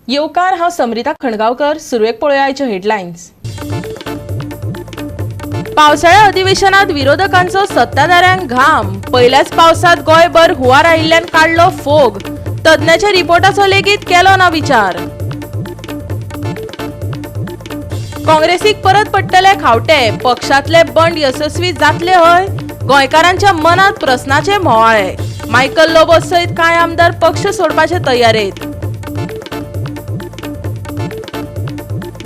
येवकार, हांव समरिता खणगांवकर. सुरवेक पळोवया आयच्यो हेडलायन्स. पावसाळ्या अधिवेशनात विरोधकांचो सत्ताधाऱ्यांक घाम. पयल्याच पावसात गोंयभर हुंवार आयिल्ल्यान काडलो फोग. तज्ञाच्या रिपोर्टाचो लेगीत केलो ना विचार. काँग्रेसीक परत पडटले खावटे. पक्षातले बंड यशस्वी जातले हय? गोंयकारांच्या मनात प्रस्नाचे म्होवाळे. मायकल लोबो सयत कांय आमदार पक्ष सोडपाचे तयारेत.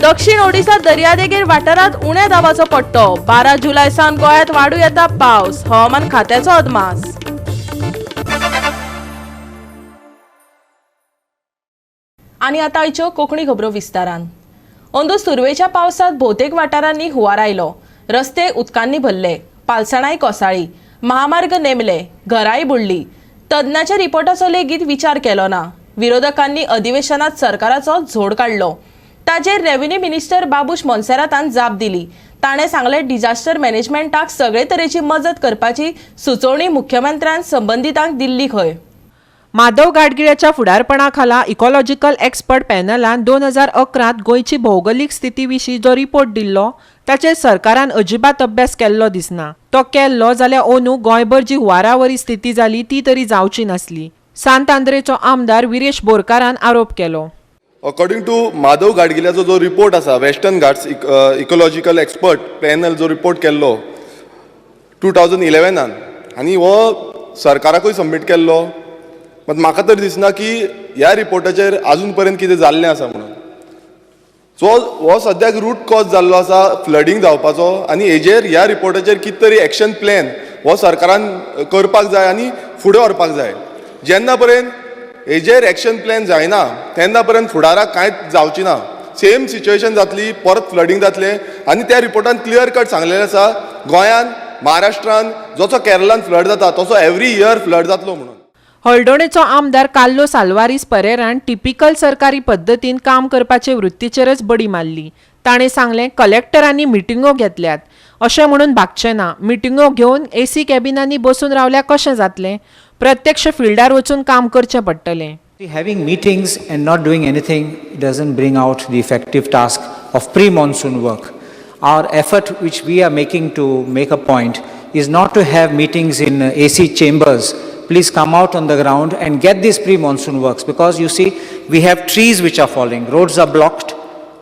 दक्षिण ओडिसा दर्यादेगेर वाठारात उण्या दाबाचो पट्टो. 12 जुलय सावन गोंयांत वाडू येता पावस. हवामान खात्याचो अदमास. आनी आतां आयच्यो कोंकणी खबरो विस्तारान. अंदू सुरवेच्या पावसात भोवतेक वाठारांनी हुंवार आयलो. रस्ते उदकांनी भरले, पालसणांय कोसळ्ळी, महामार्ग नेमले, घरांय बुडली. तज्ञाच्या रिपोर्टाचो लेगीत विचार केलो ना. विरोधकांनी अधिवेशनात सरकाराचो झोड काडलो. ताचेर रेव्हेन्यू मिनिस्टर बाबूश मोन्सेरातान जाप दिली. ताणें सांगलें, डिजास्टर मॅनेजमेंटाक सगळे तरेची मजत करपाची सुचोवणी मुख्यमंत्र्यान संबंदितांक दिल्ली खंय. माधव गाडगिळाच्या फुडारपणाखाला इकॉलॉजिकल एक्सपर्ट पॅनलान 2011त गोंयची भौगोलीक स्थिती विशीं जो रिपोर्ट दिल्लो ताचेर सरकारान अजिबात अभ्यास केल्लो दिसना. तो केल्लो जाल्यार अंदू गोंयभर जी हुंवारावरी स्थिती जाली ती तरी जावची नासली. सांत आंद्रेचो आमदार विरेश बोरकारान आरोप केलो. अकॉर्डिंग टू माधव गाडगिलाचो जो रिपोर्ट आसा, Western Ghats Ecological Expert Panel जो रिपोर्ट केल्लो 2011नान आनी हो सरकाराकूय सबमीट केल्लो, मात म्हाका तरी दिसना की ह्या रिपोर्टाचेर आजून पर्यंत कितें जाल्लें आसा म्हणून. सो हो सद्याक रूट कॉज जाल्लो आसा फ्लडींग जावपाचो आनी हेजेर, ह्या रिपोर्टाचेर कितें तरी एक्शन प्लॅन हो सरकारान करपाक जाय आनी फुडें व्हरपाक जाय. जेन्ना पर्यंत हेजेर एक्शन प्लॅन जायना तेन्ना पर्यंत फुडाराक कांयच जावची ना. सेम सिच्युएशन जातली, परत फ्लडींग जातलें. आनी त्या रिपोर्टान क्लियर कट सांगलेलें आसा, गोंयान, महाराष्ट्रान जसो केरलान फ्लड जाता तसो एवरी इयर फ्लड जातलो म्हणून. हळदोणेचो आमदार कार्लोस आल्वारीस परेरान टिपिकल सरकारी पद्दतीन काम करपाचे वृत्तीचेरच बडी मारली. ताणें सांगलें, कलेक्टरांनी मिटिंगो घेतल्यात अशें म्हणून भागचें ना. मिटिंगो घेवन एसी कॅबिनांनी बसून रावल्यार कशें जातलें? प्रत्यक्ष फिल्डार वचून काम करचें पडटलें. See, having meetings and not doing anything doesn't bring out the effective task of pre-monsoon work. Our effort which we are making to make a point is not to have meetings in AC chambers. Please come out on the ground and get these pre-monsoon works because, you see, we have trees which are falling, roads are blocked,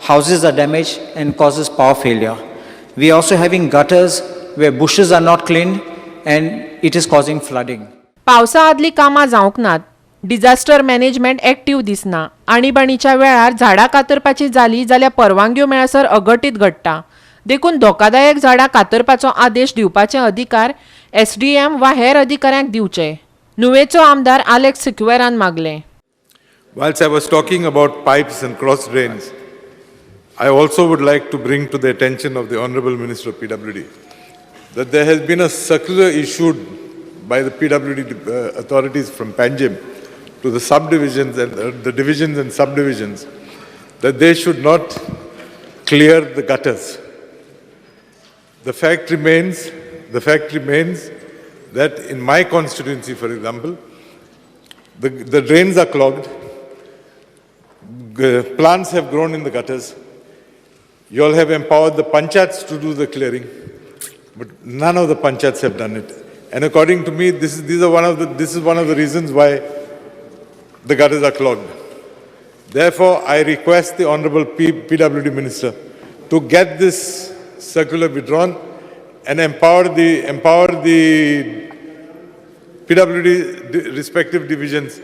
houses are damaged and causes power failure. We are also having gutters where bushes are not cleaned and it is causing flooding. पावसा आदलीं कामां जावंक नात. Disaster management active दिसना. आणीबाणीच्या वेळार झाडां कातरपाची जाली जाल्यार परवानग्यो मेळसर अघटीत घडटा. देखून धोकादायक झाडां कातरपाचो आदेश दिवपाचे अधिकार एसडीएम वा हेर अधिकाऱ्यांक दिवचे, नुवेचो आमदार आलेक्स सिक्वेरान मागलें. Whilst I was talking about pipes and cross drains, I also would like to bring to the attention of the Honorable Minister of PWD that there has been a circular issued by the PWD authorities from Panjim to the subdivisions and the divisions and subdivisions that they should not clear the gutters. The fact remains that in my constituency, for example, the drains are clogged, plants have grown in the gutters. You all have empowered the panchayats to do the clearing, but none of the panchayats have done it. And according to me, this is, these are one of the, this is one of the reasons why the gutters are clogged. Therefore, I request the Honorable PWD Minister to get this circular withdrawn and empower the PWD respective divisions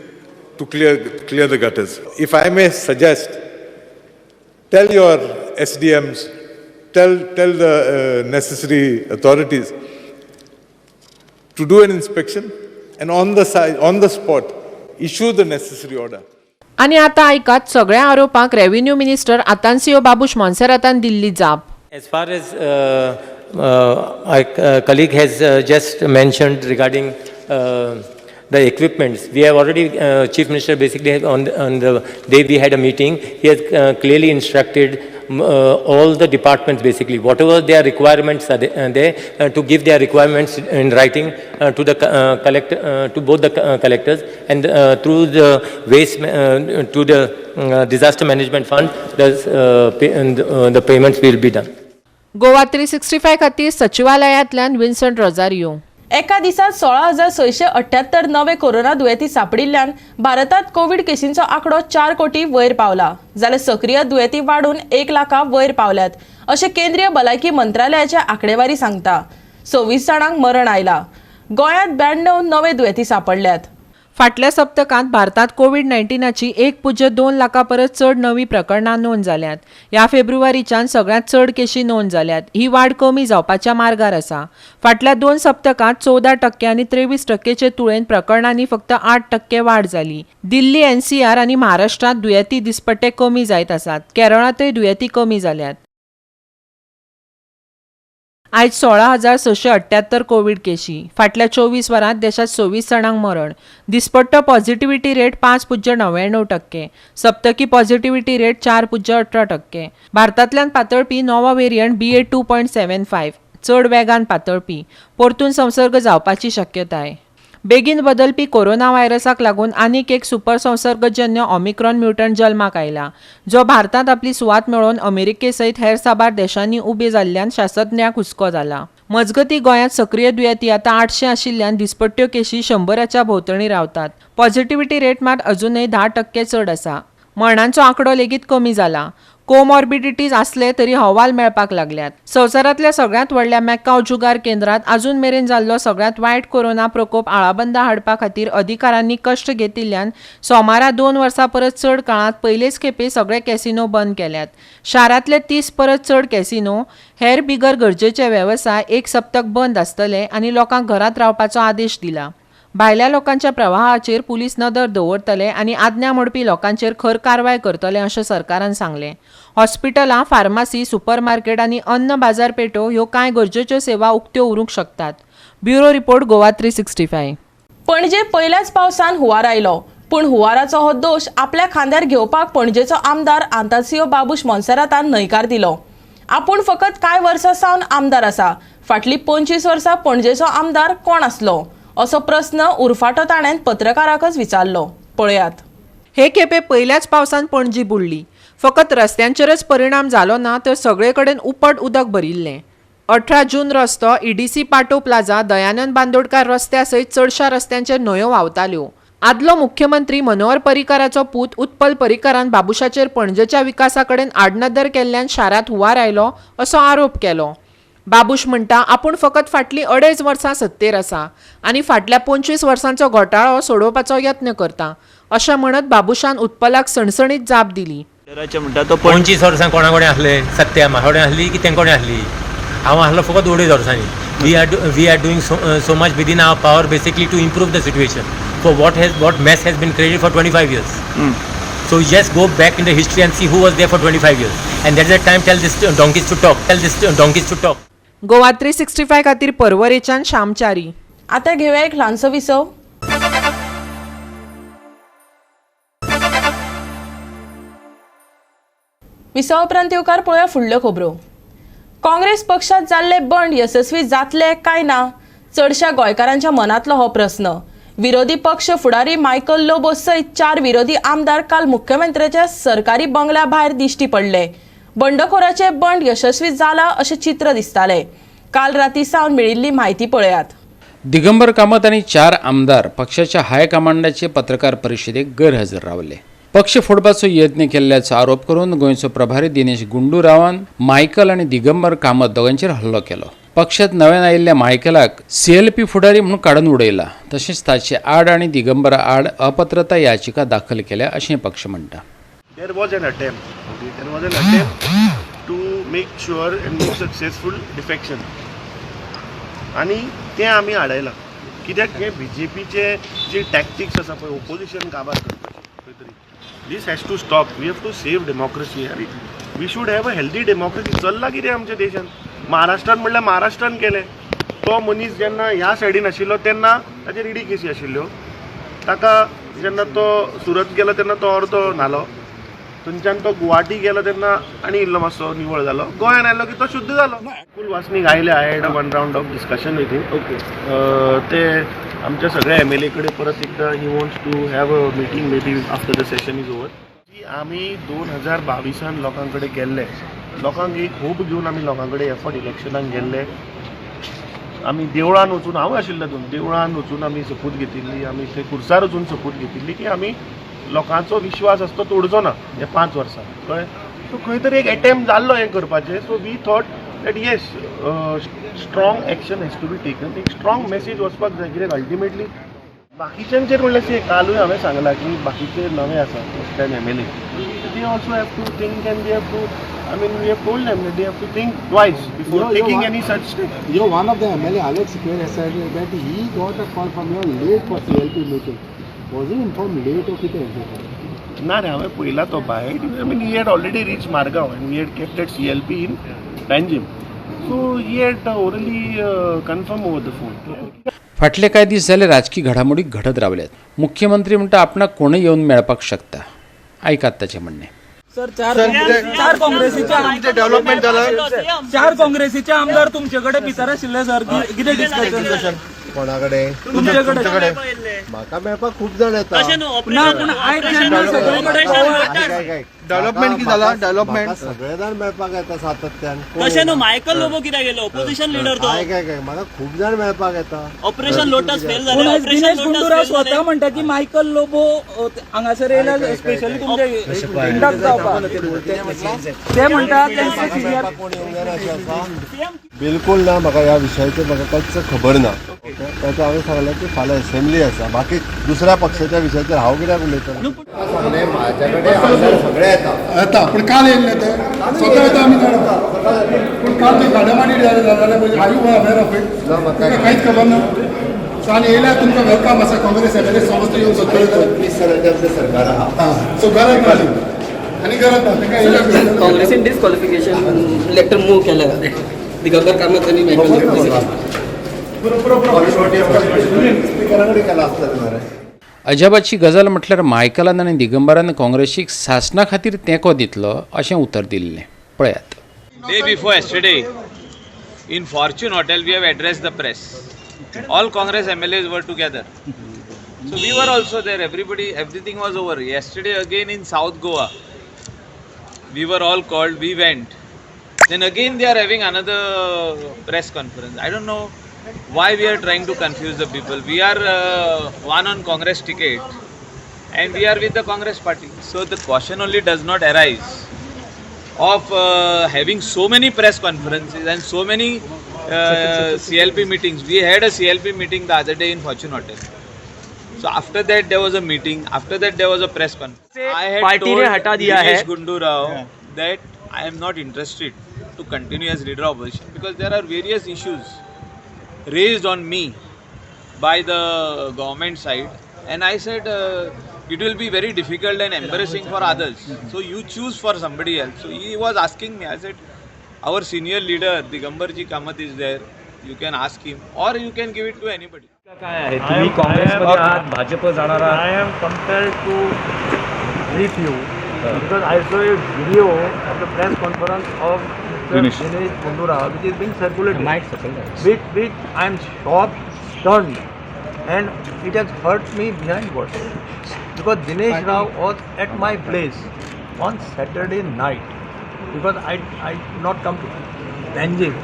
to clear the gutters. If I may suggest, tell your SDMs, tell the necessary authorities to do an inspection and on the spot, issue the necessary order. आनी आतां आयकात सगळ्या आरोपांक revenue minister आतांसियो Babush मोन्सेरातान दिल्ली जाप. As far as my colleague has just mentioned regarding the equipments. We have already, Chief Minister basically on the day we had a meeting, he has clearly instructed all the departments basically, whatever their requirements are there, to give their requirements in writing to the collector, to both the collectors, and through the waste, to the disaster management fund, the payments will be done. Goa 365 खातीर सचिवालयांतल्यान विन्संट Rosario. एका दिसात 16,678 नवे corona दुयेंती सापडिल्ल्यान भारतात Covid केसींचो आंकडो 4 कोटी वयर पावला, जाल्यार सक्रीय दुयेंती वाडून 1 लाखा वयर पावल्यात अशें केंद्रीय भलायकी मंत्रालयाच्या आंकडेवारी सांगता. 26 जाणांक मरण आयला. गोंयांत 92 नवे दुयेंती सांपडल्यात. फाटल्या सप्तकांत भारतांत कोवीड 19ची 1.2 लाखां परस चड नवीं प्रकरणां नोंद जाल्यांत. ह्या फेब्रुवारीच्यान सगळ्यांत चड केशी नोंद जाल्यात. ही वाड कमी जावपाच्या मार्गार आसा. फाटल्या 2 सप्तकांत 14% आनी 23%चे तुळेन प्रकरणांनी फक्त 8% वाड जाली. दिल्ली, एनसीआर आनी महाराष्ट्रांत दुयेंती दिसपट्टे कमी जायत आसात. केरळांतय दुयेंती कमी जाल्यात. आयज 16,678 कोवीड केशी. फाटल्या 24 वरांत देशांत 26 जाणांक मरण. दिसपट्टो पॉझिटिव्हिटी रेट 5.99%. सप्तकी पॉझिटिव्हिटी रेट 4.18%. भारतांतल्यान पातळपी नवो वेरियंट BA.2.75 चड वेगान पातळपी, परतून संसर्ग जावपाची शक्यताय. बेगीन बदलपी कोरोना व्हायरसाक लागून आनीक एक सुपर संसर्गजन्य ओमिक्रॉन म्युटंट जल्माक आयला, जो भारतांत आपली सुवात मेळोवन अमेरिके सयत हेर साबार देशांनी उबे जाल्ल्यान शास्त्रज्ञांक हुस्को जाला. मजगतीं गोंयांत सक्रीय दुयेंती आतां 800 आशिल्ल्यान दिसपट्ट्यो केशी 100च्या भोंवतणी रावतात. पॉझिटिव्हिटी रेट मात अजूनय 10% चड आसा. मरणांचो आंकडो लेगीत कमी जाला. कोमॉर्बिडिटीज आसले तरी अहवाल मेळपाक लागल्यात. संवसारांतल्या सगळ्यांत व्हडल्या मॅकाव जुगार केंद्रांत अजून मेरेन जाल्लो सगळ्यांत वायट कोरोना प्रकोप आळाबंदा हाडपा खातीर अधिकाऱ्यांनी कश्ट घेतिल्ल्यान सोमारा 2 वर्सां परस चड काळांत पयलेच खेपे सगळे कॅसिनो बंद केल्यात. शारांतले 30 परस चड कॅसिनो, हेर बिगर गरजेचे वेवसाय 1 सप्तक बंद आसतले आनी लोकांक घरांत रावपाचो आदेश दिला. भायल्या लोकांच्या प्रवाहाचेर पुलीस नदर दवरतले आनी आज्ञा मोडपी लोकांचेर खर कारवाय करतले अशें सरकारान सांगलें. हॉस्पिटलां, फार्मासी, सुपरमार्केट आनी अन्न बाजारपेठो ह्यो कांय गरजेच्यो सेवा उक्त्यो उरूंक शकतात. Bureau report, Goa 365. Panaji पयल्याच पावसान हुंवार आयलो, पूण हुंवाराचो हो दोश आपल्या खांद्यार घेवपाक पणजेचो आमदार आंतासियो बाबूश मोन्सेरातान न्हयकार दिलो. आपूण फकत कांय वर्सां सावन आमदार आसा, फाटलीं 25 वर्सां पणजेचो आमदार कोण आसलो असो प्रस्न उरफाटो ताणें पत्रकाराकच विचारलो. पळयात. हे खेपे पयल्याच पावसान पणजी बुडली. फकत रस्त्यांचेरच परिणाम जालो ना तर सगळे कडेन उपट उदक भरिल्लें. 18 जून रस्तो, ईडीसी पाटो प्लाझा, दयानंद बांदोडकार रस्त्या सयत चडशा रस्त्यांचेर न्हंयो व्हांवताल्यो. आदलो मुख्यमंत्री मनोहर पर्रीकाराचो पूत उत्पल पर्रीकारान बाबुशाचेर पणजेच्या विकासा कडेन आडनदर केल्ल्यान शारांत हुंवार आयलो असो आरोप केलो. बाबूश म्हणटा आपूण फकत फाटलीं 2.5 वर्सां सत्तेर आसा आनी फाटल्या 25 वर्सांचो घोटाळो सोडोवपाचो यत्न करता अशें म्हणत बाबूशान उत्पलाक सणसणीत जाप दिली. म्हणटा तो 25 वर्सां कोणा कडेन आसले सत्या म्हाका कडेन आसली की तें कोणें आसली? हांव आसलो फकत 2.5 वर्सांनी. We are doing so much within our power basically to improve the situation for what mess has been created for 25 years. So just go back in the history and see who was there for 25 years. And that's the time tell this donkeys to talk. Tell this donkeys to talk. Goa 365 खातीर परवरेच्यान श्यामचारी. आतां घेवया एक ल्हानसो विसव. विसवा उपरांत येवकार पळोवया फुडल्यो खबरो. काँग्रेस पक्षांत जाल्ले बंड येसस्वी जातले काय ना, चडशा गोंयकारांच्या मनांतलो हो प्रस्न. विरोधी पक्ष फुडारी मायकल लोबो सयत 4 विरोधी आमदार काल मुख्यमंत्र्याच्या सरकारी बंगल्या भायर दिश्टी पडले. बंडखोराचे बंड यशस्वी जाला अशें चित्र दिसतालें. काल राती सावन मेळिल्ली म्हायती पळयात. दिगंबर कामत आनी 4 आमदार पक्षाच्या हायकमांडाचे पत्रकार परिशदेक गैरहजर रावले. पक्ष फोडपाचो यत्न केल्ल्याचो आरोप करून गोंयचो प्रभारी दिनेश गुंडू रावान मायकल आनी दिगंबर कामत दोगांचेर हल्लो केलो. पक्षात नव्यान आयिल्ल्या मायकलाक सीएलपी फुडारी म्हणून काडून उडयला, तशेंच ताचे आड आनी दिगंबरा आड अपात्रता याचिका दाखल केल्या अशें पक्ष म्हणटा. There was an attempt. Okay, there was an attempt to make sure and make successful defection. आनी तें आमी आडायलां. कित्याक हे बीजेपीचे जे टॅक्टिक्स आसा पळय ओपोजिशन काबार करपाचें खंय तरी, this has to stop. We have to save democracy. We should have a healthy democracy. चल्लां कितें आमच्या देशान? महाराष्ट्रान म्हणल्यार महाराष्ट्रान केलें. तो मनीस जेन्ना ह्या सायडीन आशिल्लो तेन्ना ताचेर इडी केसी आशिल्ल्यो. ताका जेन्ना तो सुरत गेलो तेन्ना तो अर्दो न्हालो, थंयच्यान तो गुवाहाटी गेलो तेन्ना आनी इल्लो मातसो निवळ जालो, गोंयान आयलो की तो शुद्ध जालो. मुकुल वासनीक आयले, I had a one round of discussion with him. Okay, ते आमच्या सगळ्या एम एल ए कडेन परत एकदां he wants to have a meeting, maybe after the session is over. की आमी 2022 लोकां कडेन गेल्ले, लोकांक एक होप घेवन आमी लोकां कडेन एफर्ट इलेक्शनाक गेल्ले. आमी देवळान वचून, हांव आशिल्लो तातूंत, देवळान वचून आमी सोपूत घेतिल्ली, आमी थंय खुर्सार वचून सोपूत घेतिल्ली की आमी लोकांचो विश्वास आसा तो तोडचो ना हे 5 वर्सां. कळ्ळें? सो खंय तरी एक एटेम्प्ट जाल्लो हें करपाचें. So we thought that yes, strong action has to be taken, एक स्ट्रॉंग मॅसेज वचपाक जाय. कित्याक अल्टिमेटली बाकीच्यांचेर म्हणल्यार कालूय हांवें सांगलां की बाकीचे नवे आसा first time MLA, they also have to think and they have to, I mean, we have told them that they have to think twice before taking any such step. One of the MLA, Alex Sequeira, has said that he got a call from you late for CLP meeting. Was he informed late or कितें? ना रे, हांवें पळयला तो बायट. I mean, he had already reach Margao and we had kept that CLP in Panjim, so he had orally confirm over the phone. फाटले कांय दीस जाले राजकी घडामोडी घडत रावल्यात. मुख्यमंत्री म्हणटा आपणाक कोणूय येवन मेळपाक शकता. आयकात ताचें म्हणणें. सर, चार चार काँग्रेसीचे डेव्हलपमेंट झालं. चार काँग्रेसीचे आमदार तुमचे कडेन भितर आशिल्ले सर, कितें डिस्कशन? कोणा कडेन? तुमचे कडेन. म्हाका मेळपाक खूप जाण येता. ना, पूण आयज जेन्ना सगळे कडेन डेव्हलपमेंट कितें जाला? डेव्हलपमेंट सगळे जाण मेळपाक येता सातत्यान. तशें न्हू, मायकल लोबो कित्याक गेलो? ऑपोजिशन लिडर तो. काय काय काय, म्हाका खूप जाण मेळपाक येता. ऑपरेशन लोटस फेल पूण जालें. आयज operation Dinesh lotus Gundu Rao fail जालें. स्वता म्हणटा की मायकल लोबो हांगासर येयला स्पेशली तुमचे इंडक्ट जावपाक. ते म्हणटा तेंचे सिनियर कोण येवंक जायना अशें आसा? बिलकुल ना. म्हाका ह्या विशयाचेर म्हाका कांयच खबर ना. ताचें हांवें सांगलें की फाल्यां असेंब्ली आसा, बाकी दुसऱ्या पक्षाच्या विशयाचेर हांव कित्याक उलयतलो? सांगलें, म्हाज्या कडेन आमदार सगळे येता. येता, पूण काल येयल्ले ते स्वता येता, आमी जाणा. पूण काल ते घडामोडी जालें पळय, are you aware of it? ना, म्हाका कांयच खबर ना. सो आनी येयल्यार तुमकां welcome आसा. काँग्रेस एमएलए समज येवन सोदतले. 25 जाणांचें आमचें सरकार आहा. आं, सो गरज ना ती. आनी गरज ना तांकां येयल्यार. काँग्रेसीन डिस्क्वॉलिफिकेशन लेटर मूव केलें दिगंबर कामत आनी खबर ना म्हाका. स्पिकरा कडेन केला आसतलें मरे. अजाबाची गजाल म्हटल्यार मायकलान आनी दिगंबरान काँग्रेसीक सासणा खातीर तेंको दितलो अशें उतर दिल्लें. पळयात. Day before yesterday, in Fortune Hotel, we have addressed the press. All Congress MLAs were together. So we were also there. Everybody, everything was over. Yesterday again in South Goa, we were all called. We went. Then again they are having another press conference. I don't know why we are trying to confuse the people. We are one on Congress ticket and we are with the Congress party. So the question only does not arise of having so many press conferences and so many CLP meetings. We had a CLP meeting the other day in Fortune Hotel. So after that there was a meeting. After that there was a press conference. I had party told ने हटा दिया है. Dinesh Gundu Rao that I am not interested to continue as leader of opposition because there are various issues raised on me by the government side, and I said it will be very difficult and embarrassing for others, so you choose for somebody else. So he was asking me. I said our senior leader Digambar ji Kamath is there, you can ask him or you can give it to anybody. काय आहे, तुम्ही काँग्रेसमध्ये आहात, भाजप जाणार आहात? I am compelled to brief you because I saw a video of the press conference of Mr. Dinesh. Dinesh Gundu Rao, which is being circulated, which I am shocked, stunned, and it has hurt me behind words. Because Dinesh Rao was at my place on Saturday night because I could not come to Panjim.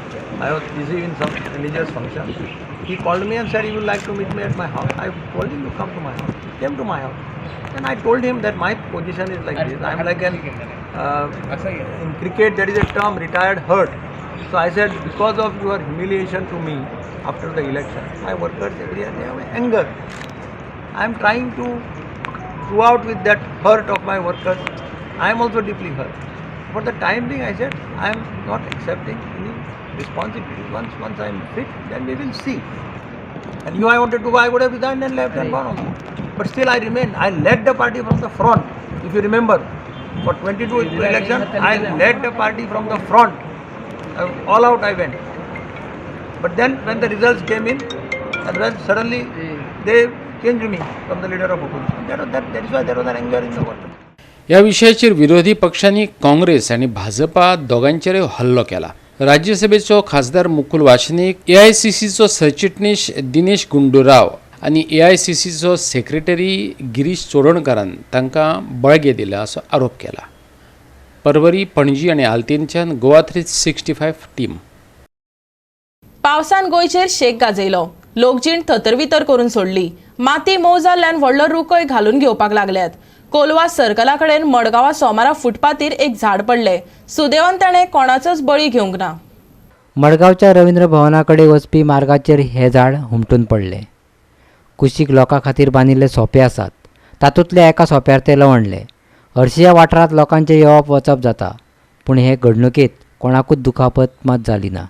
I was busy in some religious function. He called me and said he would like to meet me at my house. I told him to come to my house. He came to my house. And I told him that my position is like this. I am like an, in cricket there is a term, retired hurt. So I said, because of your humiliation to me after the election, my workers everywhere, they have anger. I am trying to go out with that hurt of my workers. I am also deeply hurt. For the time being, I said, I am not accepting any responsibility. Once I am fit, then we will see. And you, I wanted to go, I would have resigned and left and gone also. But still I remain. I led the party from the front. If you remember, for 22 election, I led the party from the front. All out I went. But then when the results came in, and when suddenly they changed me from the leader of opposition. That is why there was an anger in the workers. ह्या विशयाचेर विरोधी पक्षांनी काँग्रेस आनी भाजपा दोगांचेरूय हल्लो केला. राज्यसभेचो खासदार मुकुल वासनिक, एआयसीसीचो सरचिटणीस दिनेश गुंडूराव आनी एआयसीसीचो सेक्रेटरी गिरीश चोडणकारान तांकां बळगें दिलां असो आरोप केला. परवरी, पणजी आनी आल्तीनच्यान गोवा 365 टीम. पावसान गोंयचेर शेक गाजयलो. लोकजीण थतरवितर करून सोडली. माती मोव जाल्ल्यान व्हडलो रुकय घालून घेवपाक लागल्यात. कोलवा सर्कला कडेन मडगांवा सोमारा फुटपाथीर एक झाड पडलें. सुदैवान ताणें कोणाचोच बळी घेवंक ना. मडगांवच्या रवींद्र भवना कडेन वचपी मार्गाचेर हें झाड हुमटून पडलें. कुशीक लोकां खातीर बांदिल्ले सोपे आसात. तातूंतल्या एका सोप्यार तें लवणलें. हरशीं ह्या वाठारांत लोकांचें येवप वचप जाता, पूण हे घडणुकेंत कोणाकूच दुखापत मात जाली ना.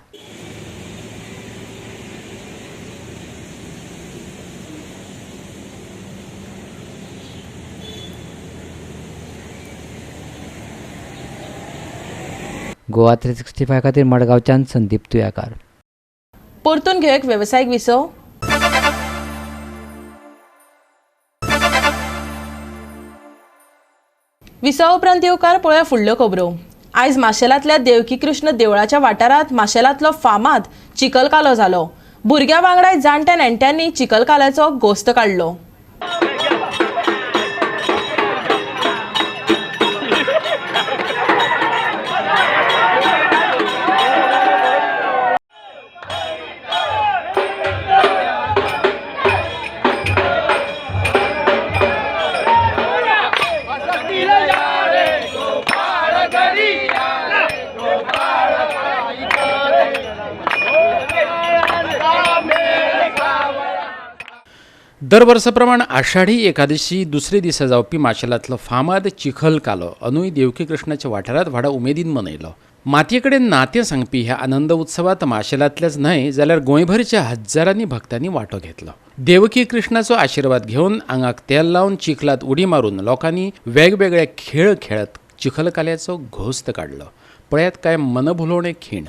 गोवा 365 खातीर मडगांवच्यान संदीप तुयाकार. परतून घेवं एक वेवसायीक विसव. विसवा उपरांत येवकार पळोवया फुडल्यो खबरो. आयज माशेलांतल्या देवकीकृष्ण देवळाच्या वाठारांत माशेलांतलो फामाद चिखलकालो जालो. भुरग्यां वांगडा जाणट्या नेणट्यांनी चिखलकाल्याचो गोस्त काडलो. दरवर्साप्रमाण आषाढी एकादशी दुसरे दिसा जावपी माशेलांतलो फामाद चिखलकालो अनुय देवकी कृष्णाच्या वाठारांत व्हडा उमेदीन मनयलो. मातये कडेन नातें सांगपी ह्या आनंद उत्सवात माशेलांतल्याच न्हय जाल्यार गोंयभरच्या हजारांनी भक्तांनी वांटो घेतलो. देवकी कृष्णाचो आशिर्वाद घेवन आंगाक तेल लावन चिखलांत उडी मारून लोकांनी वेगवेगळे खेळ खेळत चिखलकाल्याचो घोस्त काडलो. पळयात काय मनभुलोवणे खीण.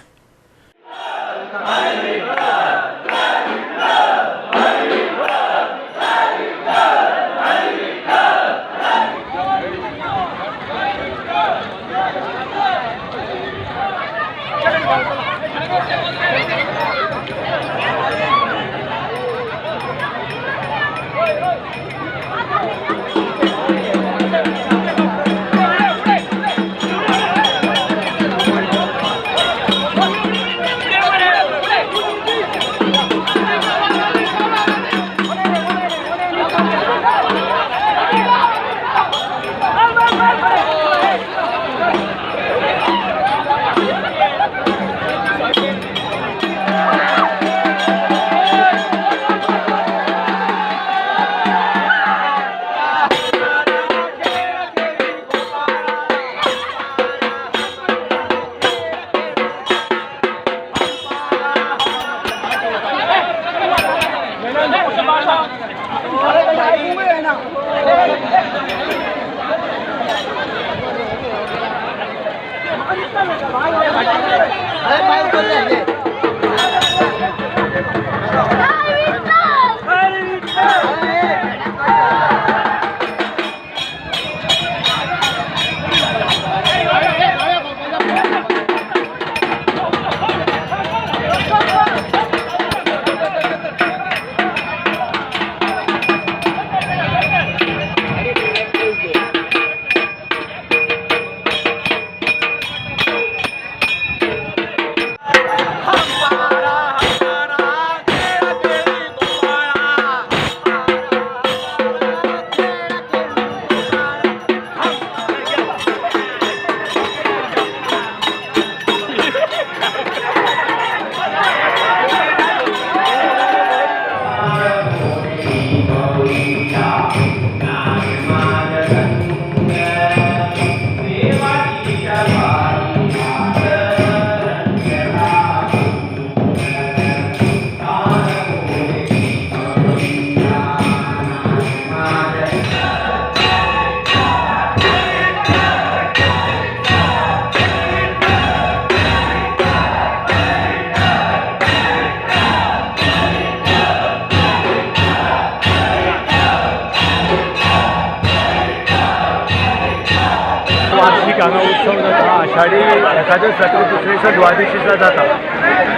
आषाढी एकादश जातकूच दुसरे दिसा द्वादशी दिसा जाता.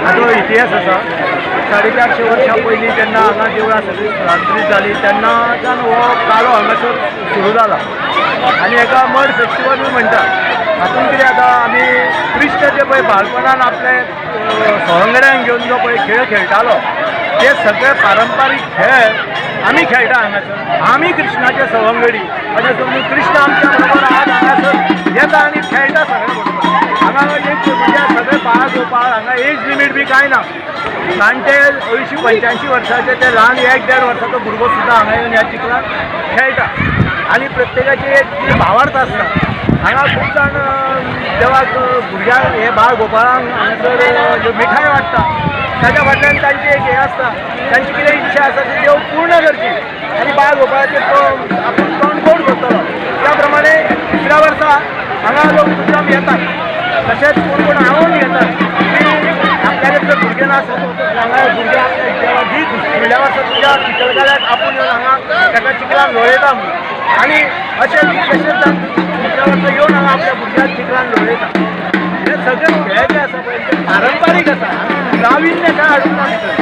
हाजो इतिहास आसा. 450 वर्सां पयलीं जेन्ना हांगा देवळां सगळीं स्थलांतरीत जालीं तेन्नाच्यान हो कालो हांगासर सुरू जाला आनी हेका मड फेस्टिवलूय म्हणटा. हातूंत कितें जाता, आमी कृष्ण जे पळय बालपणान आपले सवंगड्यांक घेवन जो पळय खेळ खेळटालो ते सगळे पारंपारीक खेळ आमी खेळटा हांगासर. आमी कृष्णाचे सवंगडी अशें समजून कृष्ण आमच्या बरोबर आज हांगासर येता आनी खेळटा सगळे बरोबर. हांगा एक म्हणजे सगळे बाळ गोपाळ, हांगा एज लिमीट बी कांय ना. जाणटे 80 85 वर्साचे ते ल्हान 1-1.5 वर्साचो भुरगो सुद्दां हांगा येवन ह्या चिखलान खेळटा आनी प्रत्येकाची एक भावार्थ आसता. हांगा खूब जाण देवाक भुरग्यांक हे बाळ गोपाळांक हांगासर ज्यो मिठाय वाडटा ताच्या फाटल्यान तांची एक हें आसता, तांची कितें इच्छा आसा ती देव पूर्ण करची आनी बाळ गोपाळाचें तो आपूण तोंड गोड करतलो. त्या प्रमाणे दुसऱ्या वर्सा हांगा लोक मुद्दाम येतात, तशेंच कोण कोण आळोवन घेतात की आपल्याले जर भुरगें ना हांगा भुरगें आपल्या देवा दीत फुडल्या वर्सा तुज्या चिखलकाल्याक आपूण येवन हांगा ताका चिखलान लोळयता म्हणून. आनी अशें तशेंच दुसऱ्या वर्सा येवन हांगा आपल्या भुरग्याक चिखलान लोळयता. हे सगळे खेळ जे आसा पळय ते पारंपारीक आसा, नाविन्य काय हाडूंक ना भितर.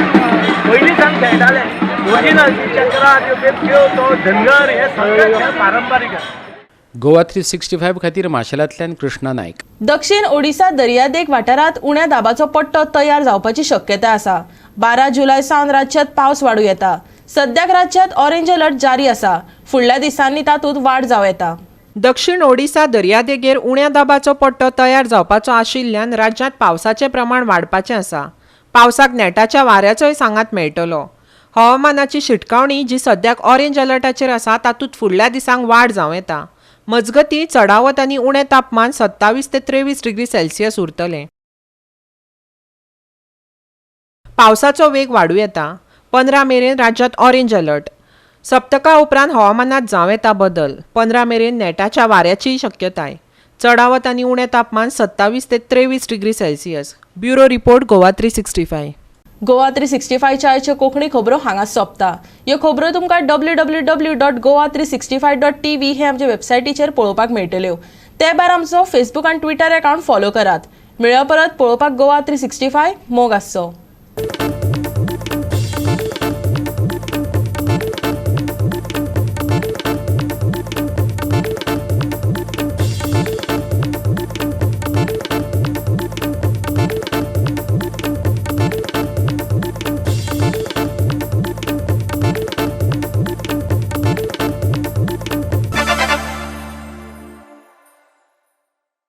पयलीं सावन खेळटाले ओरिजिनल चक्रां त्यो बेबक्यो, तो धनगर, हे सगळे खेळ पारंपारीक आसा. गोवा 365 खातीर माशेलांतल्यान कृष्णा नायक. दक्षिण ओडिसा दर्यादेग वाठारांत उण्या दाबाचो पट्टो तयार जावपाची शक्यता आसा. 12 जुलय सावन राज्यांत पावस वाडूं येता. सद्याक राज्यांत ऑरेंज अलर्ट जारी आसा. फुडल्या दिसांनी तातूंत वाड जावं येता. दक्षिण ओडिसा दर्यादेगेर उण्या दाबाचो पट्टो तयार जावपाचो आशिल्ल्यान राज्यांत पावसाचें प्रमाण वाडपाचें आसा. पावसाक नेटाच्या वाऱ्याचोय सांगात मेळटलो. हवामानाची शिटकावणी जी सद्याक ऑरेंज अलर्टाचेर आसा तातूंत फुडल्या दिसांक वाड जावं येता. मजगतीं चडावत आनी उणें तापमान 27 ते 23 डिग्री सेल्सियस उरतलें. पावसाचो वेग वाडूं येता. 15 मेरेन राज्यांत ऑरेंज अलर्ट. सप्तका उपरांत हवामानात जावं येता बदल. 15 मेरेन नेटाच्या वाऱ्याचीय शक्यताय. चडावत आनी उणें तापमान 27 ते 23 degree Celsius. Bureau report, Goa 365. Goa 365च्या आयच्यो कोंकणी खबरो हांगा सोंपता. ह्यो खबरो तुमकां www.goa365.tv हे आमचे वेबसायटीचेर पळोवपाक मेळटल्यो. ते भायर आमचो फेसबूक आनी ट्विटर अकावंट फॉलो करात. मेळया परत पळोवपाक गोवा 365. मोग आसचो.